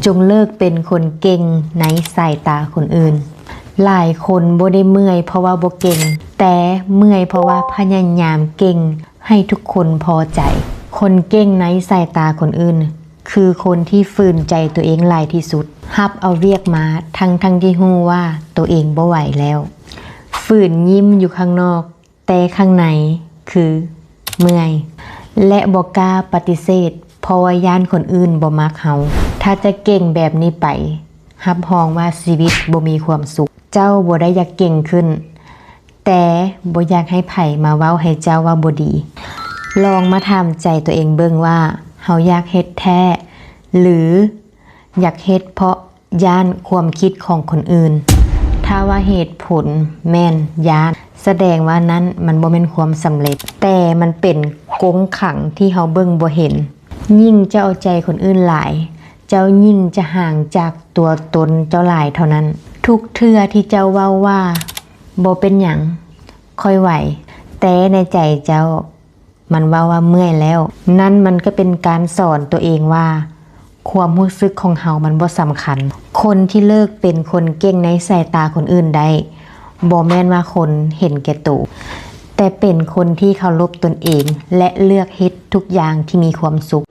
ຈົ່ງເລີກເປັນຄົນເກັ່ງໃນສາຍຕາຄົນອື່ນ. ຫຼາຍຄົນບໍ່ໄດ້ເມື່ອຍເພາະວ່າບໍ່ເກັ່ງ, ແຕ່ເມື່ອຍເພາະວ່າພະຍາຍາມເກັ່ງໃຫ້ທຸກຄົນພໍໃຈ. ຄົນເກັ່ງໃນສາຍຕາຄົນອື່ນ ຄືຄົນທີ່ຝືນໃຈຕົວເອງຫຼາຍທີ່ສຸດ, ຮັບເອົາວຽກມາທັງໆທີ່ຮູ້ວ່າຕົວເອງບໍ່ໄຫວແລ້ວ, ຝືນຍິ້ມຢູ່ຂ້າງນອກ ແຕ່ຂ້າງໃນຄືເມື່ອຍ ແລະ ບໍ່ກ້າປະຕິເສດ ເພາະວ່າຢ້ານຄົນອື່ນບໍ່ມັກເຮົາ. ຖ້າຈະເກັ່ງແບບນີ້ໄປ, ຮັບຮອງວ່າຊີວິດບໍ່ມີຄວາມສຸກ. ເຈົ້າບໍ່ໄດ້ຢາກເກັ່ງຂຶ້ນ, ແຕ່ບໍ່ຢາກໃຫ້ໃຜມາເວົ້າໃຫ້ເຈົ້າວ່າບໍ່ດີ. ລອງມາຖາມໃຈຕົວເອງເບິ່ງວ່າ ເຮົາຢາກເຮັດແທ້ ຫຼື ຢາກເຮັດເພາະຢ້ານຄວາມຄິດຂອງຄົນອື່ນ? ຖ້າວ່າເຫດຜົນແມ່ນຢ້ານ, ສະແດງວ່ານັ້ນມັນບໍ່ແມ່ນຄວາມສຳເລັດ, ແຕ່ມັນເປັນກົງຂັງທີ່ເຮົາເບິ່ງບໍ່ເຫັນ. ຍິ່ງເຈົ້າເອົາໃຈຄົນອື່ນຫຼາຍ, ເຈົ້າຍິ່ງຈະຫ່າງຈາກຕົວຕົນເຈົ້າຫຼາຍເທົ່ານັ້ນ. ທຸກເທື່ອທີ່ເຈົ້າເວົ້າວ່າ ບໍ່ເປັນຫຍັງ, ຂ້ອຍໄຫວ, ແຕ່ໃນໃຈເຈົ້າ ມັນເວົ້າວ່າເມື່ອຍແລ້ວ. ນັ້ນມັນກໍເປັນການສອນຕົວເອງວ່າ ຄວາມຮູ້ສຶກຂອງເຮົາມັນບໍ່ສຳຄັນ. ຄົນທີ່ເລີກເປັນຄົນເກັ່ງໃນສາຍຕາຄົນອື່ນໄດ້ ບໍ່ແມ່ນວ່າຄົນເຫັນແກ່ໂຕ, ແຕ່ເປັນຄົນທີ່ເຄົາລົບຕົນເອງ ແລະ ເລືອກເຮັດທຸກຢ່າງທີ່ມີຄວາມສຸກ.